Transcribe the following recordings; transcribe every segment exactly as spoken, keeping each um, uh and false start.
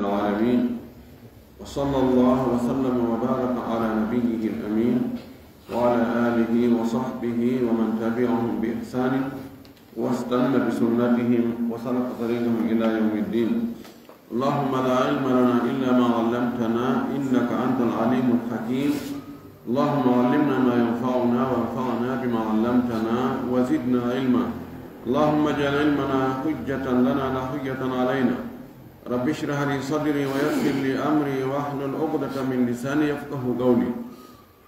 العالمين. وصلى الله وسلم وبارك على نبيه الأمين وعلى آله وصحبه ومن تبعهم بإحسان واستن بسنتهم وسلك طريقهم إلى يوم الدين. اللهم لا علم لنا إلا ما علمتنا إنك أنت العليم الحكيم. اللهم علمنا ما ينفعنا وانفعنا بما علمتنا وزدنا علما. اللهم اجعل علمنا حجة لنا لا حجة علينا. رب اشرح لي صدري ويسر لي أمري واحلل عقدة من لساني يفقه قولي.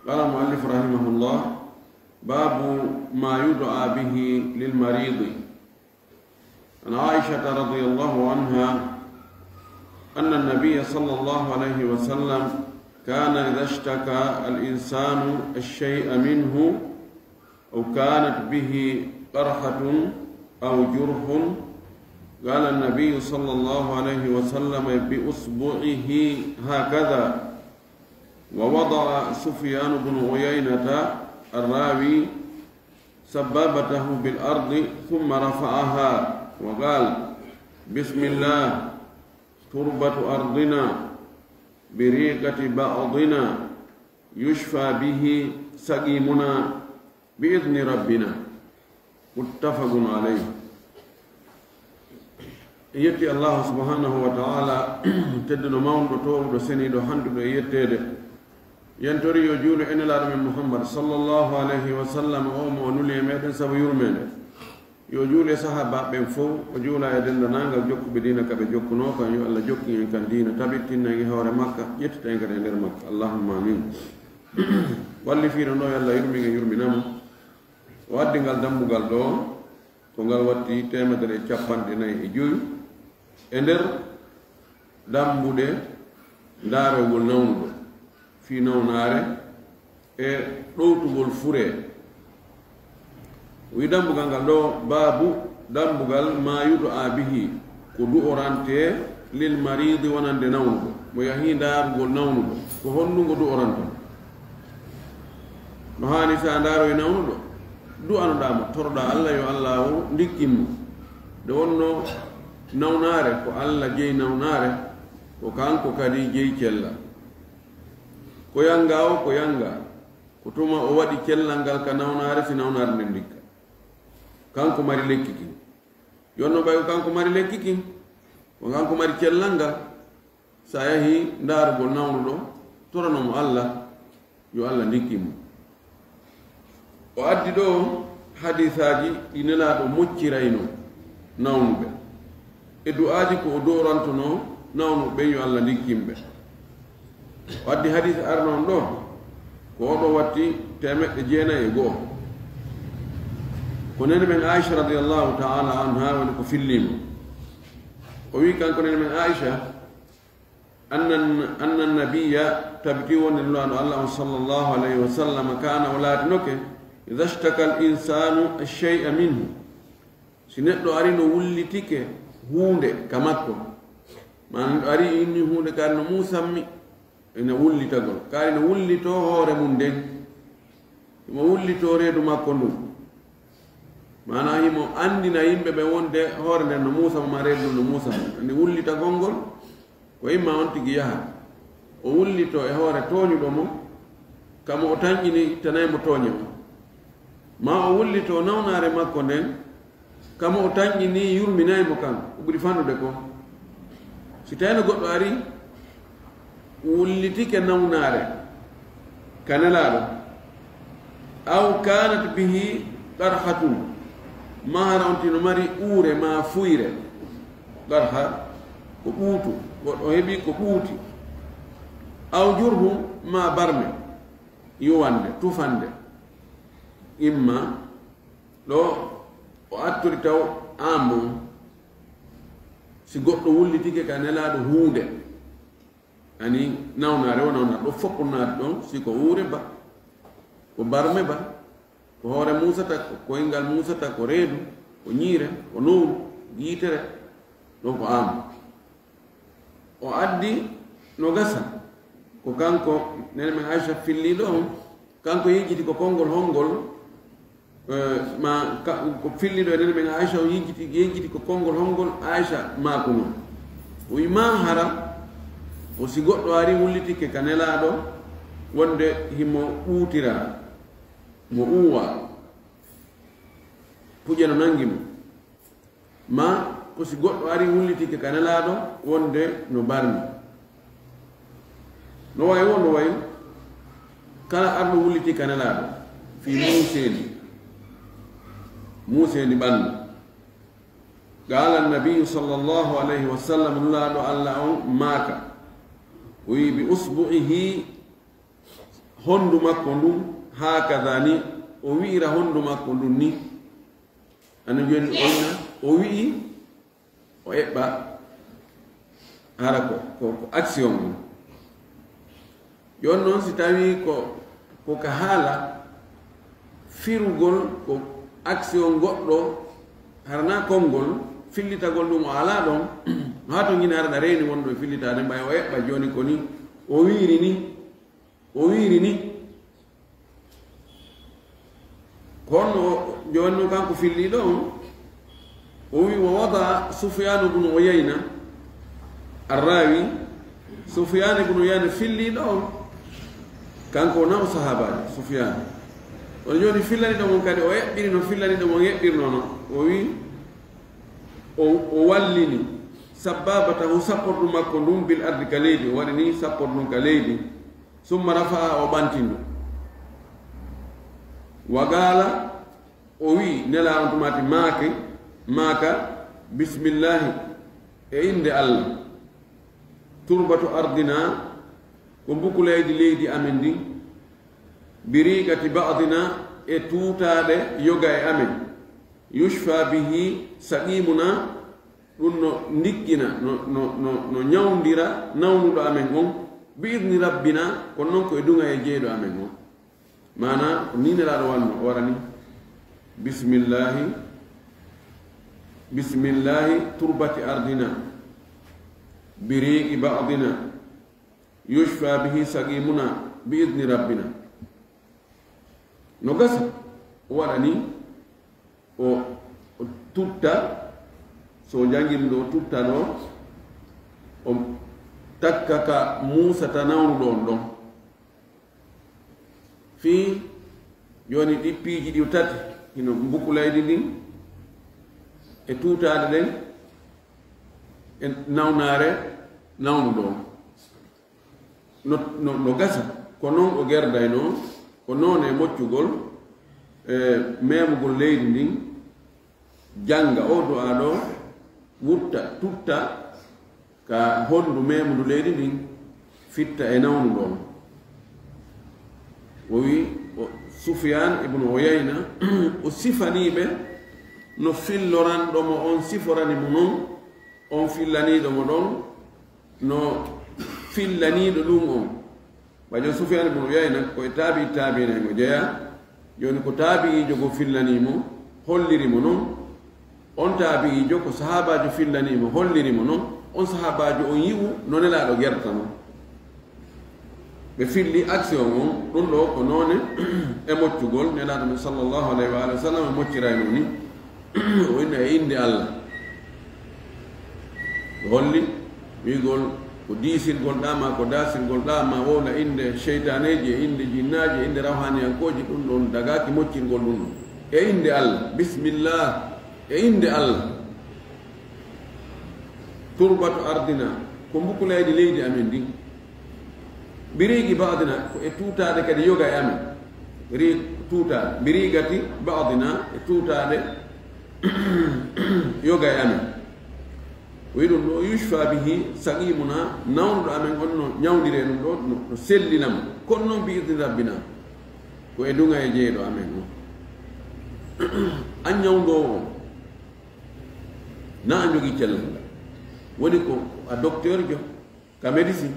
قال المؤلف رحمه الله: باب ما يدعى به للمريض. عن عائشة رضي الله عنها أن النبي صلى الله عليه وسلم كان إذا اشتكى الإنسان الشيء منه أو كانت به قرحة أو جرح، قال النبي صلى الله عليه وسلم بإصبعه هكذا، ووضع سفيان بن عيينة الراوي سبابته بالأرض ثم رفعها وقال: بسم الله، تربة أرضنا، بريقة بعضنا، يشفى به سقيمنا بإذن ربنا. متفق عليه. En yetti Allahu subhanahu wa ta'ala, tedduɗo, mawnuɗo, toowuɗo, seniiɗo, handuɗo e yetteede. Yen tori yo juulu e Nelaaɗo men Muhammad sallallahu alayhi wa sallam, o mo o nuli e meɗen sabu yurmeende. Yo juulu e sahaabaaɓe ɓen fow, o juula e denndaangal jokkuɓe diina ka ɓe jokkunoo kan. Yo Allah jokkin en kan diina, tabittinna en e hoore makka, ƴettita en kadi e nder makka. Allahumma amin. Wallifiiɗo ɗo, yo Allah yurmin en, yurmina mo. O addi ngal dambugal ɗo, ko ngal watti teemedere e capanɗe nayi e jowi. E nder dambuɗe ndaaragol nawnuɗo, fii nawnaare e ɗowtugol furee. O wi'i dambugal ngal ɗo, baabu, dambugal, ma yudu'a bihi, ko du'orantee, lil mariidi, wonande nawnuɗo. Mo yahii ndaarugol nawnuɗo, ko honɗun o du'orantoo? No haani, si a ndaaroyi nawnuɗo, du'anoɗaa mo, toroɗaa Allah yo Allah o ndikkin mo. Nde wonnoo nawnaare ko Allah jeyi nawnaare, ko kanko kadi jeyi cellal. Ko yanngaa o, ko yanngaa, ko tuma o waɗi cellal ngal ka nawnaare, si nawnaare nden ndikka. Kanko mari lekki kin. Yo no ɓay ko kanko mari lekki kin, ko kanko mari cellal ngal. Si a yahii ndaarugol nawnuɗo, torano mo Allah, yo Allah ndikkin mo. O addi ɗo hadiisaaji ɗi Nelaaɗo mocciraynoo nawnuɓe, e du'aaji ko o du'orantonoo nawnuɓe ɓen, yo Allah ndikkin ɓe. O addi hadiis arno on ɗo, ko o ɗo watti teemeɗɗe jeenayi e go'o. Ko nene men Aisha radiyallahu ta'ala anha woni ko fillii mo. O wi'i kanko nene men Aisha, annan, annan nabiyya, tabiti wonde Nulaaɗo Allah on sallallahu alayhi wa sallam, kaana, o laatinoke, idha ishtaka al insaanu shay'a minhu, si neɗɗo ari no wullitike huunde ka makko, maana neɗɗo ari inni huunde kaari no muusammi, ina wullitagol, kaari no wullitoo hoore mun nden, himo wullitoo reedu makko ndun. Maana himo anndina yimɓe ɓe wonde hoore nden no muusa mo, ma reedu ndun no muusa mo. Anndi wullitagol ngol, ko imma on tigi yaha, o wullitoo e hoore tooñuɗo mo, kamo o tanƴini ittanay mo tooñe on. Ma o wullitoo nawnaare makko nden, kamo o tanƴini yurminay mo kan, o ɓuri fanɗude kon. Si tawii no goɗɗo ari, wullitike nawnaare ka Nelaaɗo, aw kaanat bihi qarhatun, ma hara on tigi no mari uure ma fuyre, qarha ko ɓuutu, goɗɗo heɓi ko ɓuuti, aw jurhun, ma barme, yuwande, tufande, imma ɗo o attiri taw aam on, si goɗɗo wullitike ka Nelaaɗo huunde, ani nawnaare o nawnaare, ɗo fof ko naati ɗon, si ko uure ba, ko barme ba, ko hoore muusata, ko koyngal muusata, ko reedu, ko ñiire, ko nowru, yiitere, ɗon ko aam. O addi no gasa, ko kanko nene men Aisha filliiɗo on, kanko yejjiti ko konngol honngol, eh, ma ka, ko filliiɗo e nene men Aisha, o yejjiti, yejjiti ko konngol honngol Aisha maakunoo. O wi'i, ma hara Ko si goɗɗo ari wullitike ka Nelaaɗo wonde himo ɓuutira, mo uuwa, puƴe no nangi mo. Ma ko si goɗɗo ari wullitike ka Nelaaɗo wonde no barmi. No wayi wo, no wayi kala arɗo wulliti ka Nelaaɗo fii muuseendi, muuseendi ɓanndu. Qaala Nabiyyu sallallahu alayhi wa sallam, Nulaaɗo Alla on maaka, o wi'i, "Bi usbu'ihi," honndu makko ndun, "haakada ni," o wi'ira honndu makko ndun ni. Ana jooni onna, o wi'i, o eɓɓa, hara ko, ko, ko action on. Jooni non, si tawii ko, ko ka haala firugol, ko action goɗɗo, hara na konngol, fillitagol ɗum o alaa ɗon, haa to ngini hara na reeni wonɗo e fillitaade, mbay o eɓɓa jooni ko ni, o wiiri ni, o wiiri ni. Ko honno o, jooni non kanko filliiɗo on? O wi'i, "Wa wada Sufyaan ibnu Uyayna, arraawi, Sufyaan ibnu Uyayna filliiɗo on." Kanko wona o sahaabaajo, Sufyaan. Kono jooni fillaniiɗo mon kadi, o eɓɓiri no fillaniiɗo mon eɓɓirnoo non. O wi'i, o, o wallini sabbaabatahu, sappordu makko ndun, bil ardi, ka leydi. O waɗi ni sappordu ndun ka leydi. Summa rafa'a, o ɓanti ndu. Wa qaala, o wi'i, Nelaaɗo on tumaati maaki, maaka, "Bismillaahi, e innde Alla. Turbatu ardina, ko mbukulaydi leydi amen ndin, bi riiqati ba'dina, e tuutaade yoga e amen, yushfa bihi saqiimuna, ɗum no ndikkina, no, no, no, no ñawndira nawnuɗo amen on, bi idni rabbina, kono non ko e duŋayee jeyɗo amen on." Maanaa, ko nii Nelaaɗo wanno, o waɗani, "Bismillaahi, bismillaahi turbati ardina, bi riiqi ba'dina, yushfa bihi saqiimuna, bi idni rabbina." No gasa, o waɗani, o, o tutta, so o janngii ɗum ɗo, o tutta ɗo, o takka ka muusata nawnuɗo on ɗon. Fii jooni ɗi piiji ɗi o tati, hino mbukulaydi ndin, e tuutaade ɗen, e nawnaare nawnuɗo on. No, no, no gasa, ko non o gerdaynoo, ko noon e moccugol, e meemugol leydi ndin, jannga o du'aa ɗo, wutta, tutta ka honndu meemundu leydi ndin, fitta e nawnuɗo on. O wi, o, Sufyaan ibnu Uyayna, o sifanii ɓe no filloranɗo mo on siforani mo non, on fillaniiɗo mo ɗon, no fillaniiɗo ɗum on. Ɓay jooni Sufyaan ibnu Uyayna ko e taabi'i taabi'iina en o jeyaa. Jooni ko taabi'iijo goo fillanii mo, holliri mo non. On taabi'iijo ko sahaabaajo fillanii mo, holliri mo non. On sahaabaajo on yi'u no Nelaaɗo gertanoo. Ɓe filli action on, ɗum ɗo ko noone e moccugol Nelaaɗo men sallallahu alayhi wa alihi wa sallam e mocciraynoo ni. O inna e innde Allah. O holli wi'ugol ko diisirgol ɗaa ma, ko daasirgol ɗaa ma, wowla innde seytaaneeji e innde jinnaaji e innde rawhaaniyankooji, ɗum ɗon dagaaki moccirgol ɗum ɗon. E innde Allah, bismillah, e innde Allah. Turbatu ardina, ko mbukulaydi leydi amen ndin. Biriigi ba'dina, ko e tuutaade kadi yoga e amen. Ri-, tuutaade. Biriigati ba'dina, e tuutaade yoga e amen. O wi'i ɗum ɗo, yushfa bihi saqimuna, nawnuɗo amen on no ñawndiree ɗum ɗo, no, no sellina mo. Kono non bi idni rabbina, ko e duŋayee jeyɗo amen on. An ñawndoowo on, na a jogii cellal ngal. Woni ko a docteur jo, ka médecine.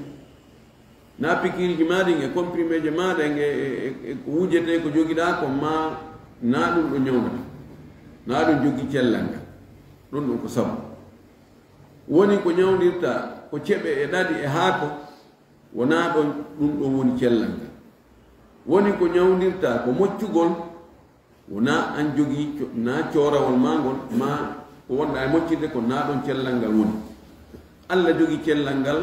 Na pikiiriji maa ɗin e comprimé ji maa ɗin e, e, e, e ko wujetee ko jogiɗaa kon maa na ɗum ɗo ñawnata. Na ɗum jogii cellal ngal. Ɗum ɗum ko sabu. Woni ko ñawndirta ko ceɓe e ɗaɗi e haako, wonaa ɗon ɗum ɗon woni cellal ngal. Woni ko ñawndirta ko moccugol, wonaa an jogii co-, naa coorawol maa ngol, maa ko wonɗaa e moccirde kon, naa ɗon cellal ngal woni. Alla jogii cellal ngal,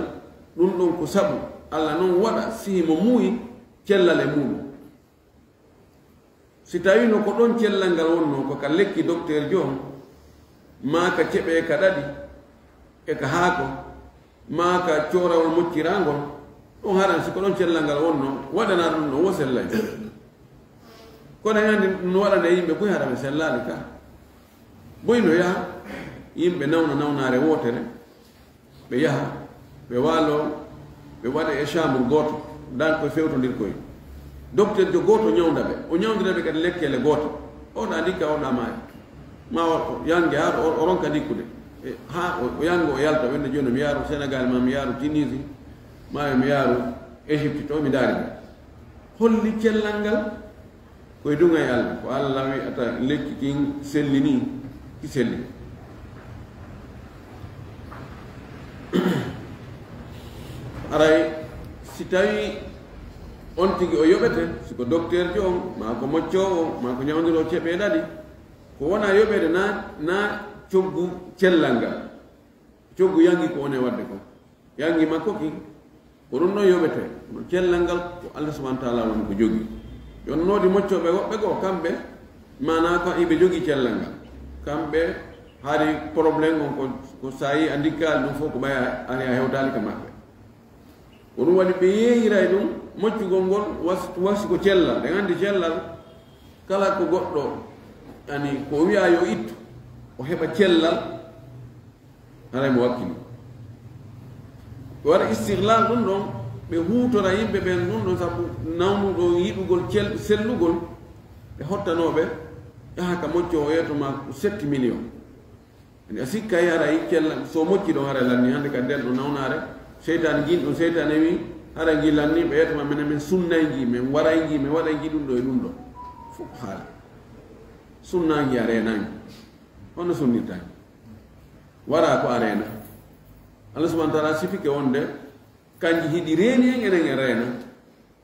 Ɗum ɗon ko sabu Allah non waɗa si himo muuyi cellal e muuɗum. Si tawiino ko ɗon cellal ngal wonnoo, ko ka lekki dokteer jo on, maa ka ceɓe ka ɗaɗi, e ka haako, maa ka coorawol mocciraangol, ɗum haran si ko ɗon cellal ngal wonnoo, waɗanaa ɗum ɗon wo sellay. Kono en anndi ɗum no waɗanee yimɓe buy hara ɓe sellaali ka. Buy no yaha, yimɓe nawna nawnaare wootere, ɓe yaha, ɓe waaloo, ɓe waɗa e chambre gooto, dan koye fewtondir koye. Dokteer jo gooto ñawnda ɓe, o ñawndira ɓe kadi lekkeele gooto. Oɗa ndikka, oɗa maaya. Ma o yange haa o, o ronka ndikkude. E, haa o, o yango o yalta, wonde jooni mi yaaru Senegal, ma mi yaaru Tunisie, ma mi yaaru Égypte, to mi daari ɓe. Holli cellal ngal? Koye duŋay Allah, ko Allah wi'ata lekki kin sellinii, ki selli. Aray, si tawi on tigi o yoɓete, si ko dokteer jo on, maa ko moccoowo, maa ko ñawndiroo ceɓe ɗaɗi, ko wona yoɓeede na, na coggu cellal ngal. Coggu yangi ko on e waɗde ko. Yangi makko ki, ko ɗum ɗon yoɓete. Kono cellal ngal ko Allah subhanahu wa ta'ala woni ko jogi. Yon noodi moccooɓe woɓɓe goo, kamɓe, maanaa ko iɓe jogi cellal ngal. Kamɓe hari problème on ko, ko sayi a ndikkaali ɗum fof ko ɓaya ari a hewtaali ka maɓɓe. Ko ɗum waɗi ɓe yeeyiray ɗum, moccugol ngol was-, wasi ko cellal. Ɗen anndi cellal, kala ko goɗɗo, yani ko wi'a yo ittu, o heɓa cellal, haray mo wakkili. Ɓe waɗa istiglal ɗum ɗon, ɓe huutora yimɓe ɓen ɗum ɗon, sabu nawnuɗo yiɗugol cel-, sellugol, ɓe hottanooɓe, yaha ka moccoowo yeeto ma sept millions. Ene a sikka haray cella, so mocci ɗon haray lanni, hannde ka nden ɗo nawnaare, seytaane ngin ɗon, seytaane wi, haray ngi lanni, ɓe yeeto ma menen, men sunnay ngi, men waray ngi, men waɗay ngi ɗum ɗo e ɗum ɗo. Fof ko haala. Sunnaa ngi a reenaangi. Honno sunnirtaa ngi? Waraa ko a reena. Allah subhanahu wa ta'ala sifike wonde kanji hiɗi reeni en, enen en reena.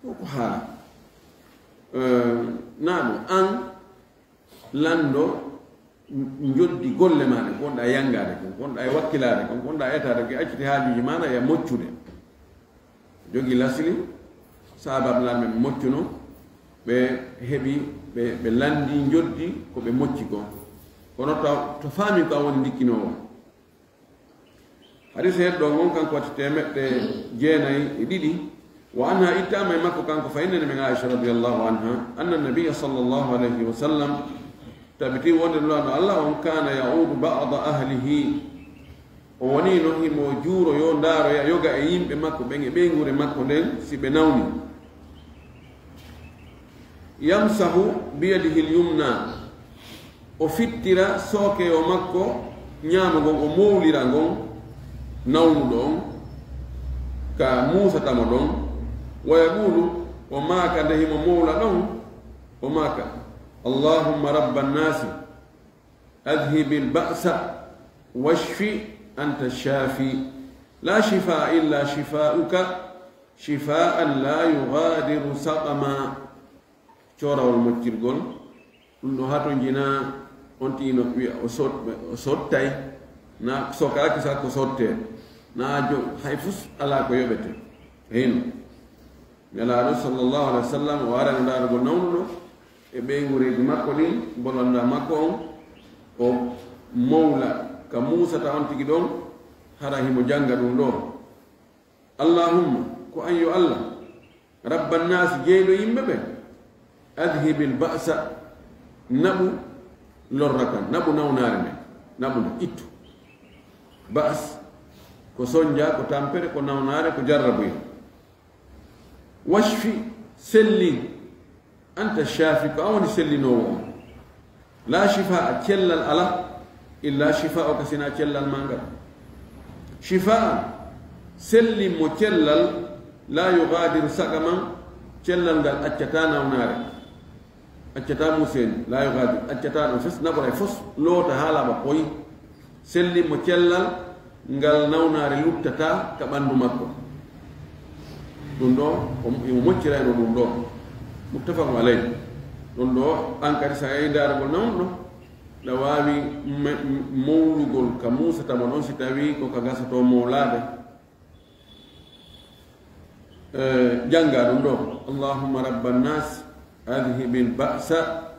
Fof ko haala. Eh, naa ɗum an lanndo njoddi golle maa ɗe, ko wonɗaa yanngaade kon, ko wonɗaa e wakkilaade kon, ko wonɗaa etaade kon, acciti haajuuji maa ɗa ya moccude. Jogii lasli, sahaabaaɓe Nulaaɗo men moccuno, ɓe heɓi, ɓe, ɓe lanndii njoddi ko ɓe mocci kon. Kono taw, to faami ko a woni ndikkinoowo. Hadiis heddo ngon kanko watti teemeɗɗe jeenay e ɗiɗi. Wa anha, ittaama e makko kanko, fa innde men Aisha radiyallahu anha, anna nabiyya sallallahu alayhi wa sallam, tabiti wonde Nulaaɗo Allah on, kana ya'udu ba'da ahlihi, o woni no himo juuroyo, ndaaroya yoga e yimɓe makko ɓen e ɓeynguure makko nden si ɓe nawni. Yamsahu biyadihi l-yumna, o fittira sookeyo makko ñaamo ngon, o mowlira ngon nawnuɗo on, ka muusata mo ɗon. Wa yaqulu, o maaka nde himo mowla ɗon, o maaka, Allahumma rabba nnaasi, adhibil ba'sa washfi anta shafi, la shifaa illa shifauka, shifaan la yughadiru saqama. Coorawol moccirgol, ɗum ɗo hatonjina on tino wiya o sot-, o sottay, na sokaaki sa ko sotte, na jo hay fus ala ko yoɓete. Hino. Nelaaɗo sallallahu alaihi wasallam o arano ndaarugol nawnuɗo e ɓeynguureeji makko ɗin, bolonda makko on, o mowla ka muusata on tigi ɗon, hara himo jannga ɗum ɗo. Allahumma, ko an yo Allah, rabban naasi, jeyɗo yimɓe ɓe, adhibil ba'sa, naɓu lorra kan, naɓu nawnaare nden, naɓu nde, ittu. Ba'as, ko sonja, ko tampere, ko nawnaare, ko jarrabuya. Washfi, sellin. Anta shafi, ko an woni sellinoowo on. La shifaa, cellal ala, illa shifauka, sina cellal ma ngal. Shifaan, sellin mo cellal, la yughadiru saqaman, cellal ngal accata nawnaare. Accata museeni, la yughadiru, accata ɗum fes, naɓoray fos, loota haa laaɓa poy. Sellin mo cellal ngal nawnaare luttataa ka ɓanndu makko. Ɗum ɗo, o, imo moccirayno ɗum ɗo. Muttafaqun alayh. Ɗum ɗo, an kadi, so a yehi ndaarugol nawnuɗo, ɗa waawi me-, mowlugol ka muusata mo ɗon, si tawii ko ka gasotoo mowlaade. Eh, jannga ɗum ɗo. Allahumma rabban nas, adhibil ba'sa,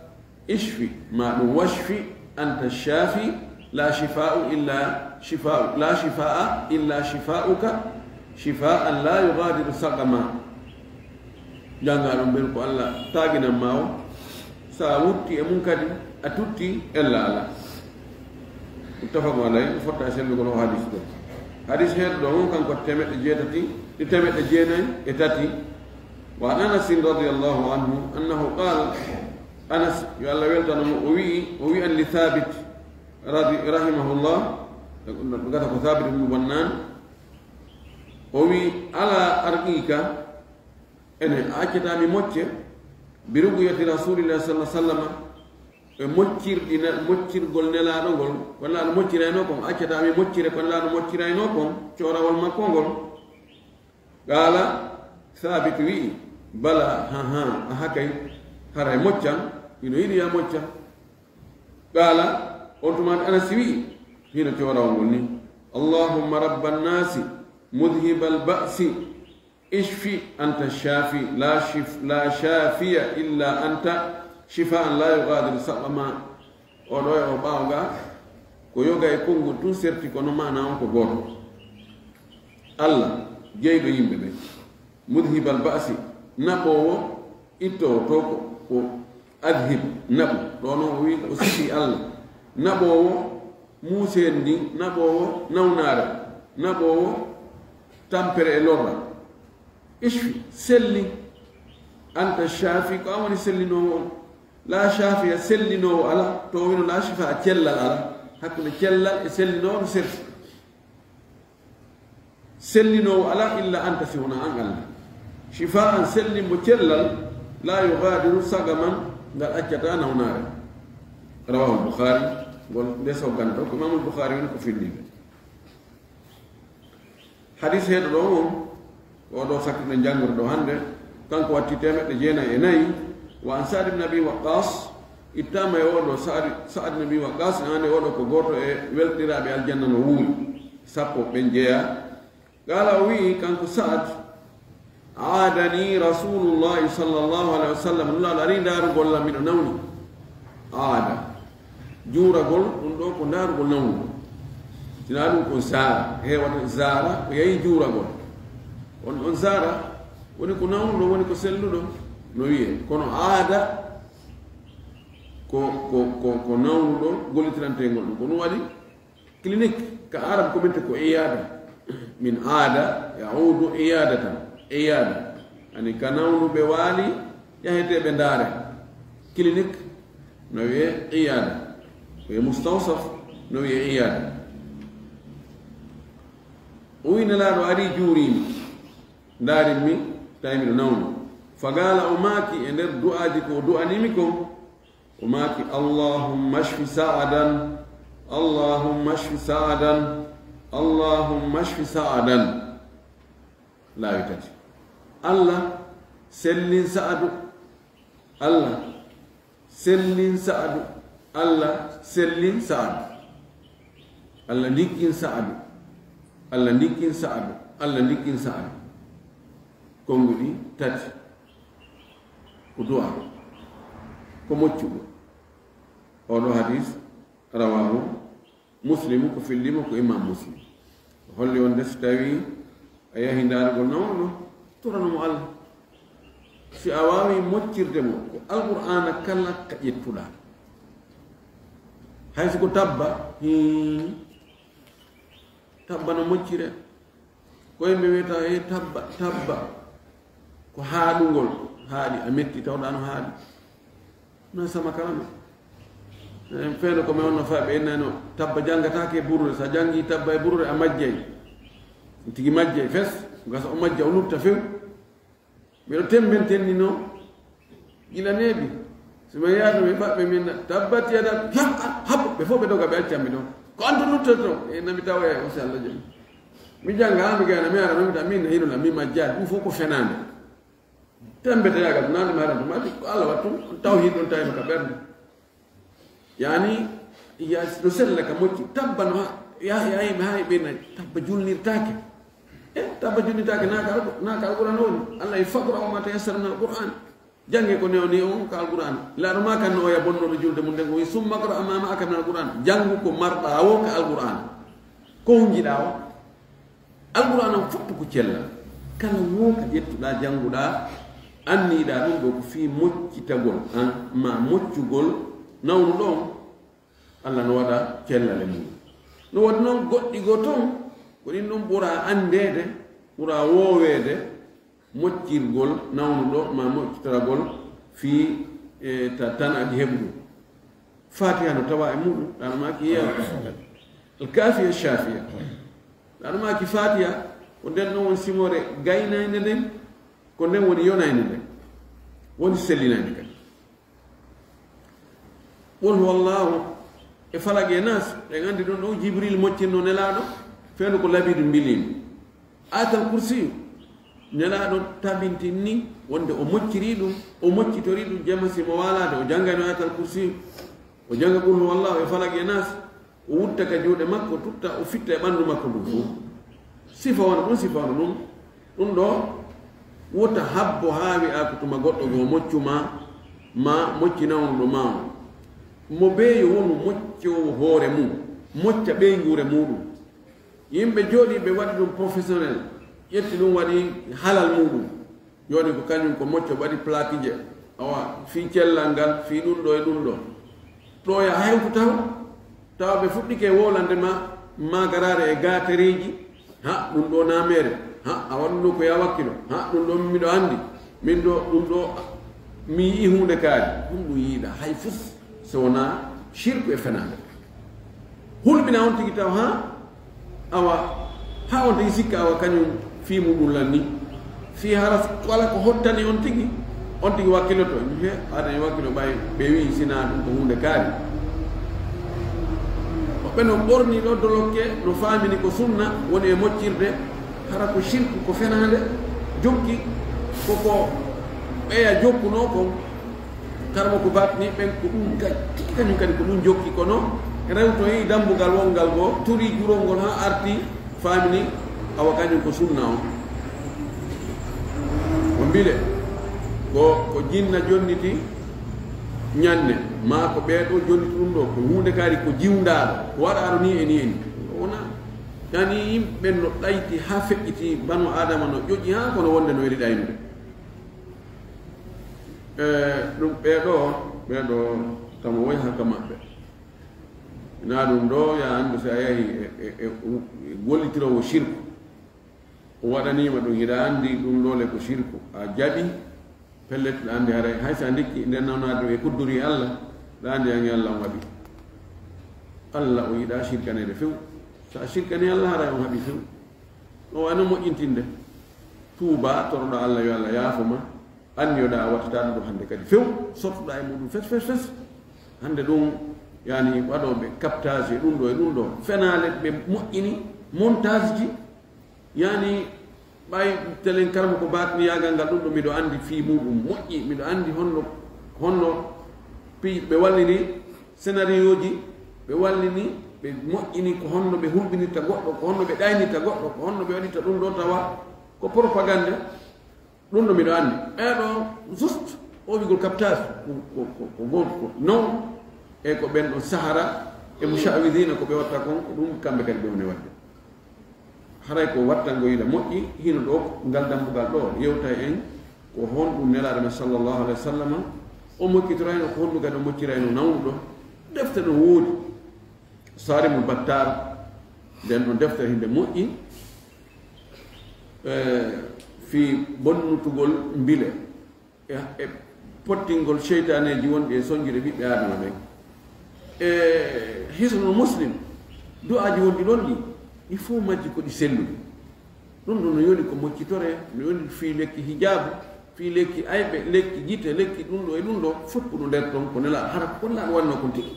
ishfi, ma ɗum washfi, anta shafi, la shifa'u illa shifa'u, la shifa'a illa shifa'uka, shifa'an la yughadiru saqama. Jannga ɗum ɓen ko Allah taaginan ma o, so a wutti e mum kadi, a tutti ella ala. Muttafaqun alayh, fotta e sellugol o hadis ɗo. Hadis heeɗo ɗo on kanko temeɗɗe jeetati, ɗi temeɗɗe jeenayi e tati. Wa an Anasin radiyallahu anhu, annahu qaal, Anas, yo Allah weltano mo, o wi'i, o wi'an li Thabit, radi-, rahimahullah, gata ko Thabit ibn Bannan, o wi'i, ala arqika, ene a accata mi mocce, bi ruqyati Rasulillahi sallallahu alaihi wasallam, e moccirɗi ne-, moccirgol Nelaaɗo ngol, ko Nelaaɗo moccirayno kon, accata mi moccire ko Nelaaɗo moccirayno kon, coorawol makko ngol. Qaala Thaabit wi'i, bala, ha, ha, aha kay, haray moccan, hino yiɗi ya mocca. Qaala, on tuma Anas wi'i, hino coorawol ngol ni, Allahumma rabban nasi, mudhibal ba'si, ishfi anta shafi, la shif-, la shafiya illa anta, shifaan la yughadiru saqama. O ɗo e o ɓaawo ga, ko yoga e konngol tun serti, kono maana on ko gooto. Allah, jeyɗo yimɓe ɓe. Mudhibal ba'si, naɓoowo, ittoowo to ko, ko adhib, naɓu. Ɗo noon o wi, o sifi Allah. Naɓoowo, muuseeni ndin, naɓoowo, nawnaare, naɓoowo, tampere e lorra. Ishfi, selli. Anta shafi, ko an woni sellinoowo on. La shafiya, sellinoowo ala, to wino la shifa, cellal ala. Hakkunde cellal e sellinoowo no serti. Sellinoowo ala illa anta, si wona an Allah. Shifa an, selli mo cellal, la yughadiru saqaman, ngal accata nawnaare. Rawahu Bukhari, ngol nde sogganto, ko Imamul Bukhari woni ko fillinde. Hadis heeɗo ɗo on, ko ɗo sakkitno janngude ɗo hannde, kanko watti temeɗɗe jeenayi e nayi, wa an Sa'd ibn Abi Waqqas, ittama e oɗo Sa'd, Sa'd ibn Abi Waqqas, ande oɗo ko gooto e welɗiraaɓe aljanna no wuuri, sappo ɓen jeeya. Qaala, o wi'i kanko Sa'd, aadani Rasulullahi sallallahu alaihi wasallam, Nulaaɗo ari ndaarugol lam, miɗo nawni. Aada. Juuragol, ɗum ɗo ko ndaarugol nawnugol. Sinaa ɗum ko zaara, heewata zaara, ko yahi juuragol. On, on zaara, woni ko nawnuɗo, woni ko selluɗo, no wi'e. Kono aada, ko, ko, ko, ko nawnuɗo gollitirantengol ɗum. Ko ɗum waɗi, clinique, ka Arab ko min te ko iyada. Min aada, ya'udu iyadatan. Iyada. Ani ka nawnuɓe waali, yaheteɓe ndaare. Clinique, no wi'e iyada. Ko e mustawsaf, no wi'e iyada. O wi Nelaaɗo ari juuriimi. Ndaarimmi, tawi miɗo nawni. Faqaala, o maaki e nder du'aaji ko o du'aniimi kon, o maaki, Allahumma shfi Sa'adan, Allahumma shfi Sa'adan, Allahumma shfi Sa'adan. Laawi tati. Allah, sellin Sa'adu. Allah, sellin Sa'adu. Allah, sellin Sa'adu. Allah, ndikkin Sa'adu. Allah, ndikkin Sa'adu. Allah, ndikkin Sa'adu. Konnguɗi tati. Ko du'a. Ko moccugo. Oɗo hadis, rawahu Muslimu, ko fillimo ko Imam Muslim. Holli wonde so tawi a yahi ndaarugol nawnuɗo, torano mo Allah. Si a waawi moccirde mo, ko Alqur'aana kala ka ƴettuɗaa. Hay so ko tabba, hii, tabba no moccire. Ko yimɓe wiyata, "E tabba, tabba." Ko haaɗungol, haaɗi, a metti, tawɗaa no haaɗi. No sama kala no. En feeno ko mi wonno faa ɓe innayno, tabba janngataake e buruure. So a janngi tabba e buruure, a majjay. Tigi majjay fes, gasa o majja, o lutta few. Miɗo temmbenten ni no, gila neeɓi. So mi yaadu mi faɓɓe min na, tabbat yada, ha, ha, habbo, ɓe fof ɓe doga, ɓe accan mi ɗon. Ko an to luttoto, e nami tawa e o si Allah jam. Mi jannga haa mi gayna, mi ara, mi wita, min na hino la, mi majjaali, ɗum fof ko fenaande. Temmbete yaagal, naande mi haran to, mati ko Allah wattu, tawhiid ɗon tawi ka ɓernde. Yani, ya, no sella ka mocci, tabba no ha, ya, ya, ya, ha, ɓe na, tabba julnirtaake. Tabba junnitaake naaka alqu- naaka alqur'aana woni. Allah e faqra o ma tayassara min alqur'aan. Jannge ko newni on ka alqur'aana. Laaɗo ma kan no oya bonnooɗo julde mum nden o wi summa qra ma ma'aka min alqur'aan. Janngu ko marɗaa o ka alqur'aana. Ko hunjiɗaa o. Alqur'aana on fof ko cellal. Kala wo ka ƴettuɗaa jannguɗaa anniiɗaa ɗum ɗo ko fii moccitagol an ma moccugol nawnuɗo on. Allah no waɗa cellal e mum. No waɗi noon goɗɗi goo toon, ko ɗin ɗum ɓura anndeede, ɓura wooweede, moccirgol nawnuɗo ma moccitoragol fii e ta tan adi heɓuɗum. Fatiha no tawa e muɗum, ɗano maaki yeewa. Alkafiya shafiya. Ɗano maaki Fatiha, ko nden ɗon woni simoore gaynaynde nden, ko nden woni yonaynde nden, woni sellinaynde kadi. Qul huwa Allahu e Falaq e Nas, en anndi ɗum ɗo Jibril moccirno Nelaaɗo, fewndo ko Labiidu mbilimo. Ayatal Kursiyu, Nelaaɗo tabintinni wonde o mocciri ɗum, o moccitorii ɗum, jemma si mo waalaade, o janngayno Ayatal Kursiyu, o jannga Qul huwa Allahu e Falaq e Nas, o wutta ka juuɗe makko, tutta, o fitta e ɓanndu makko ndun fow. Sifa wano ɗum, sifa wano ɗum. Ɗum ɗo wota habbo haa wi'aa ko tuma goɗɗo goo moccu ma, ma mocci nawnuɗo ma on. Mo beeyo wonu moccoowo hoore mum, mocca ɓeynguure muuɗum. Yimɓe jooɗii ɓe waɗi ɗum professionnel, ƴetti ɗum waɗi halal muuɗum. Jooni ko kañum ko mocco waɗi plaqueje, awa, fii cellal ngal, fii ɗum ɗo e ɗum ɗo. Ɗo ya hewtu taho, tawa ɓe fuɗɗike wowlande ma, maagaraare e gaatereeji, ha, ɗum ɗo naameere, ha, awa ɗum ɗo ko ya wakkilo, ha, ɗum ɗo miɗo anndi, min ɗo, ɗum ɗo mi yi'i huunde kaari, ɗum ɗum yi'iɗaa hay fus, so wonaa shirku e fenaande. Hulɓina on tigi taw, ha, awa, ha on tigi sikka, awa, kañum fii muɗum lanni. Fii hara kala ko hottani on tigi, on tigi wakkiloto. He, aɗa e wakkilo ɓay, ɓe wi'i sinaa ɗum ko huunde kaari. Woɓɓe no ɓorni ɗo dolokke, no faamini ko sunna, woni e moccirde, hara ko shirku, ko fenaande, jokki, koko ɓeya jokkunoo kon. Karmo ko batni ɓen ko ɗum kadi, tigi kañum kadi ko ɗum jokki, kono rewtoyi dambugal wongal goo, turi jurol ngol haa arti, faamini, awa kañum ko sunna on. Ko mbile, ko, ko jinna jonniti ñanne, maa ko ɓee ɗoo jonniti ɗum ɗoo, ko huunde kaari ko jiwndaaɗo, ko waɗaaɗo nii e nii e nii. O wonaa. Yani yimɓe no ɗayti haa feƴƴiti, banu Aadama no ƴoƴi haa kono wonde no weli ɗaynude. E, ɗum ɓee ɗoo, ɓee ɗoo kamo woy haka maɓɓe. Ina ɗum ɗoo, ya anndu si a yahi e, e, e, e gollitiroowo shirku. O waɗaniima ɗum, hiɗa anndi ɗum ɗoo le ko shirku. A jaɓi, pellet, ɗa anndi haray, hay so a ndikki, nden nawnaade ɗum e kudduri Allah, ɗa anndi an e Allah on haɓi. Allah o yiɗaa shirkaneede few. So a shirkanii Allah, haray on haɓi few. No wano moƴƴintinde. Tuuba, toroɗaa Allah yo Allah yaafo ma. Anniyoɗaa a wattataa ɗum ɗoo hannde kadi few, sottuɗaa e muɗum fes, fes, fes. Hannde ɗum, yani, waɗooɓe captage e ɗum ɗoo e ɗum ɗoo. Fenaale ɓe moƴƴini, montage ji, yani, ɓay telen karma ko baatini yaagal ngal ɗum ɗo miɗo anndi fii muɗum moƴƴi, miɗo anndi honno, honno pi-, ɓe wallini scénario ji, ɓe wallini, ɓe moƴƴini ko honno ɓe hulɓinirta goɗɗo, ko honno ɓe ɗaynirta goɗɗo, ko honno ɓe waɗirta ɗum ɗoo tawa ko propagande. Ɗum ɗo miɗo anndi. Ɓee ɗoo juste o wigol captage ko, ko, ko, ko gooto ko non e ko ɓen ɗon sahara e mushawidina ko ɓe watta kon, ko ɗum kamɓe kadi ɓe woni waɗde. Haray ko wattango yiɗa moƴƴi, hino ɗoo ngal dambugal ɗoo, yewta en ko honɗum Nelaaɗo men sallallahu alayhi wa sallam o moccitorayno, ko honɗum kadi o moccirayno nawnuɗo. Defte no woodi. Sarimul Battar, nden ɗon deftere hinde moƴƴi, e, fii bonnutugol mbile, e, e pottingol seytaaneeji wonɗi e sonjude ɓiɓɓe Aadama ɓen. E Hisnul Muslim, du'aaji wonɗi ɗon ɗi, ɗi fof majji ko ɗi selluɗi. Ɗum ɗo no yoni ko moccitore, no yoni fii lekki hijaabu, fii lekki ayɓe, lekki gite, lekki ɗum ɗo e ɗum ɗo, fof ko ɗum nder ton, ko nela, hara ko Nelaaɗo wanno kon tigi.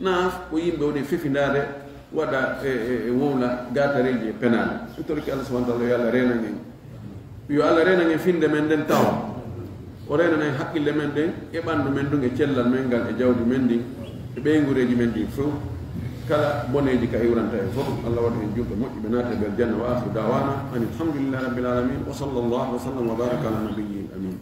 Na ko yimɓe woni fefindaade, waɗa e, e, e wowla gatareeji e penaale. En torki Allah subhanahu wa ta'ala, yo Allah reenan en. Yo Allah reenan en finde men nden tawa. O reenana en haqqille men ɗen, e ɓanndu men ndun, e cellal men ngal, e jawdi men ndin, e ɓeynguureeji men ɗin fof. Kala boneeji ka iwranta en fof, Allah waɗa heen juulɓe moƴƴuɓe, naata e nder janna. Wa akhiru da'wana anil hamdulillahi rabbil alamin. Wa sallallahu wa sallam wa baraka ala nabiyyil amin.